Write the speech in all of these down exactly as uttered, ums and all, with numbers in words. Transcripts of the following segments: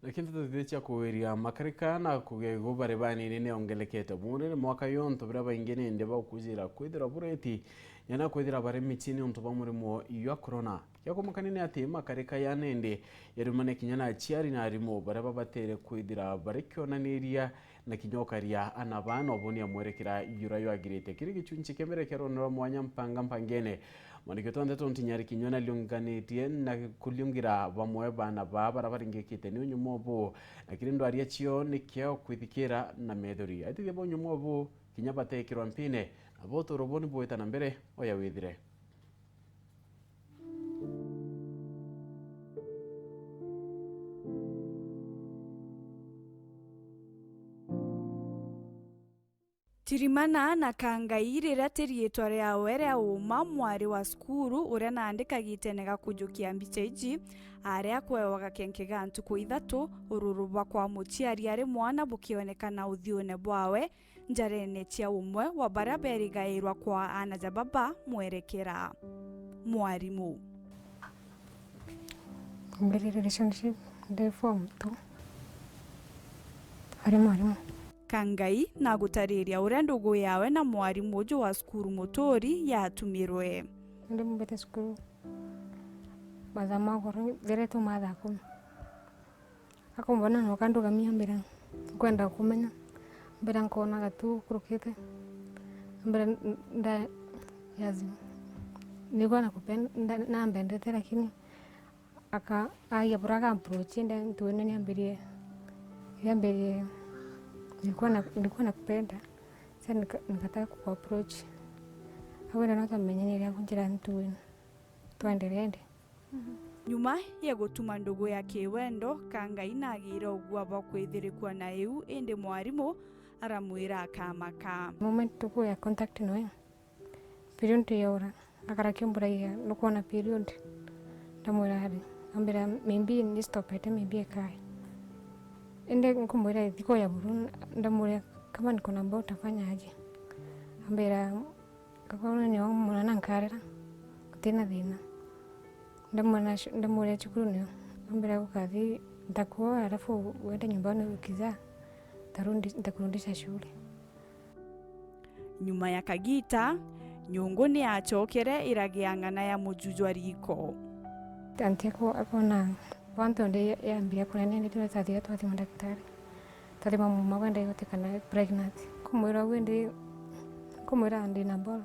Lakini nteto cia kuwiria makarika na kugia igu bari banini niongelekete buru ni mwaka yontu biria baingi nindi baukujira kwithirwa bureti nyana kwithira bari micini untu bwa murimo jwa corona. Kia kumakania ni ati makarika ya nindi yarumane kinya na aciari na arimu baria babatere kwithira bari kionaniria na kinya ukaria ana baa na ubonia mwerekera jura jwagirite. Kiri gichunchi kia mbere kia rwano rwa mwanya mpanga mpangene, mwandiki wetu wa nteto Ntinyari Kinyua naliunganitie na kuliungira bamwe baana baa baria baringikite ni unyumo buu, na kiri ndwaria cio ni kiao kwithikira na methori. Aitithia ba unyumo buu kinya batekirwa mpine, nabo uturo buu ni bwita na mbere oya withire. Tirimana na Kangai riria ti riitwa riawe ria uuma, mwari wa cukuru uria naandikaga itene ga kujukia mbicha iji, aari akwewa gakenke ga ntuku ithatu, ururu bwa kwa muciari ari mwana bukionekana uthiune bwawe, njarene cia umwe wa baria berigairwa kwa aana ja baba mwerekera. Mwarimu. Mbere relationship ndi form two. Ari mwarimu. Kangai nagutariria uria ndugu yawe na mwarimu uju wa cukuru Muturi yatumirwe. Ndi mbete cukuru mathaa ma ugoro, ntheretwe mathaa kumi. Akumbona noka ndugamia mbira, nkwenda kumenya. Mbira nkonaga tu ukurukite. Mbira n-, nda-, yazi, nilikuwa nakupenda, nda-, nambendete, lakini aka-, agia bura aka approach, nde ntuine niambirie, niambirie, nilikuwa na-, nilikuwa nakupenda. Sasa nika-, nikataka kuku approach. Agwenda no twamenyane ria kunjira ntuine. Twendelee ndi. Nyuma ya gutuma ndugu ya kiwendo, Kangai nagire ugua bwa kwithirikua na iu, indi mwarimu aramwira akamaka. Moment tuku ya contact noe, period yaura, akara kiumburagia nukwona period. Ndamwira ari, ambira maybe ni stopete, maybe ekae. Indi nkumwira thiku ya buru, ndamwira kama niko na mbao utafanya aje? Ambira Gakorwo ni o mwana nkarera, gutina thina. Ndamwona cu-, ndamuria cukuru nio. Ambira gukathi ntakuoa, alafu wende nyumbani ukiza, ntarundi-, ntakurundisha shule. Nyuma ya kagita, nyungu ni yacokere iragia ng'ana ya mujujwa riko. Anti ako-, akona Bantu ndi yambire kunene, ndi twathire twathima ndagitari. Twathima muma gwenda yote kana pregnant. Nkumwira ugu ndi, nkumwira ndi na boro.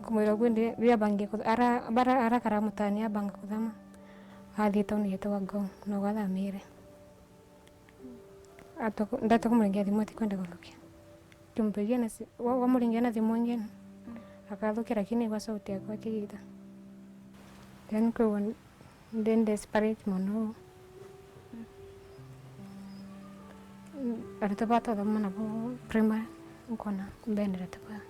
Nkumwira ugu ndi, riria bangi ku-, ara, bara, ara kara mutani abanga kuthama. Athie tauni yetagwa Ngong, nogo athamire. Atwa-, ndata kumuringia thimu atikwenda kunthukia. Tumpigia na si-, wa-, wamuringia na thimu ingi, akathukia, lakini igwa sauti yakwa akigita. Then kwigua ndi desperate mono. Aritwa ba twathoma nabo primary, nkona mbendera ta ba.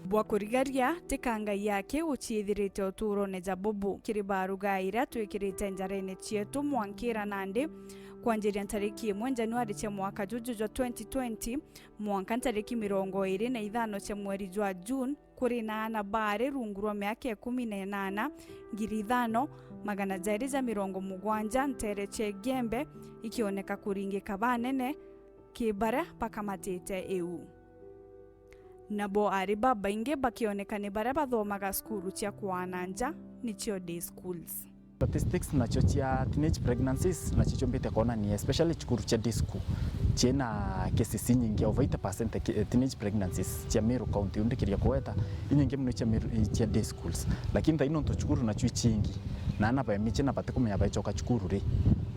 Bwa kurigaria, ti Kangai aki uciithirite uturone ja bubu. Kiri baruga iria twikirite njarene cietu mwankira nandi, kwanjiria ntariki imwe Januari cia mwaka juju jwa twenty twenty, mwanka ntariki mirongo iri na ithano cia mweri jwa June, kuri na aana baari rungu rwa miaka ikumi na inana, ngiri ithano, magana jairi ja mirongo mugwanja nteere cia Igembe ikioneka kuringika banene ki baria bakamatite iu. Nabo aari babaingi bakioneka ni baria bathomaga cukuru cia kwaa na nja, nicio day schools. Statistics nacio cia teenage pregnancies nacio ciumbite kwonania, especially cukuru cia day school, ciina cases inyingi, over eighty percent ki-, teenage pregnancies cia Meru County, undikiria kugweta, inyingi muno cia Meru, cia day schools. Lakini thaino nontu cukuru nacio ichingi, na ana bae michie na batikumenya baichoka cukuru ri,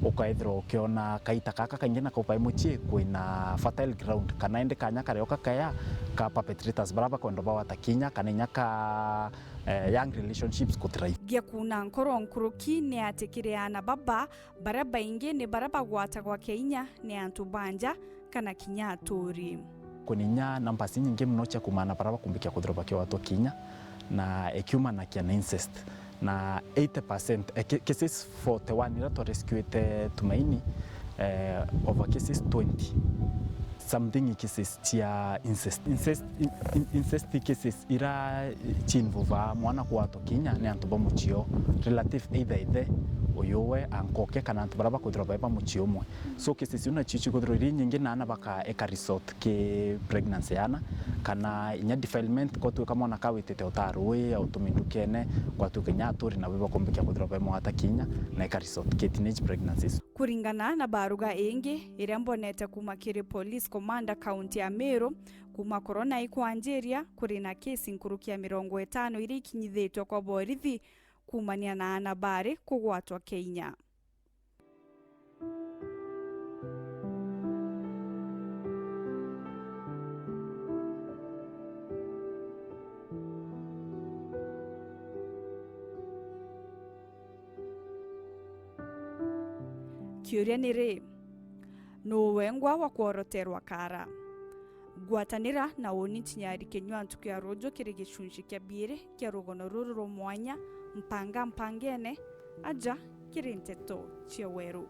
ukaethirwa ukiona kaita kaka kaingi na kau bai muchie kwina fertile ground, kana indi kanya kario kakaya ka perpetrators bara bakwenda bawata kinya, kana inya ka eh, young relationships kuthrive. Gia kuuna nkoro nkuruki ni ati kiri aana baba, baria baingi ni baria bagwatagwa kinya ni antu ba nja kana kinya aturi. Kuninya numbers inyingi muno cia kumana baria bakumbikia kuthirwa bakiwatwa kinya, na ikiumanakia na incest. Na eighty percent, eh, ca-, cases forty-one iria twa rescuete Tumaini, eh, over cases twenty something cases cia incest. Incest, in-, in-, incest cases ira chinvolva mwana kwatwa kinya ni antu ba muchio, relative, either ithe Uyu we ankoke kana antu baria bakwithirwa bai ba mucii umwe. So cases iu nacio cikwithirwa iri nyingi na ana bakaeka resort ki pregnancy ya ana, kana inya defilement, kwatuika mwana kawitite utarui au tumi ndukene, kwatuika inya aturi nawe bakumbikia kwithirwa bai mwata kinya na eka resort ki teenage pregnancies. Kuringana na baruga ingi iria mbonete kuma kiri police commander kaunti ya Meru, kuma corona ikwanjiria, kuri na kesi nkuruki ya mirongo itano iria ikinyithitwe kwa borithi kuumania na ana baari kugwatwa kinya. Kiuria ni ri, nuu wengwa wa kworoterwa kaara? Ngwatanira na uuni nchinyari kinyua ntuku ya ruuju kiri gicunci kia biiri kia rugono ruru rwa mwanya, Mpanga Mpangene, aja kiri nteto cia weru.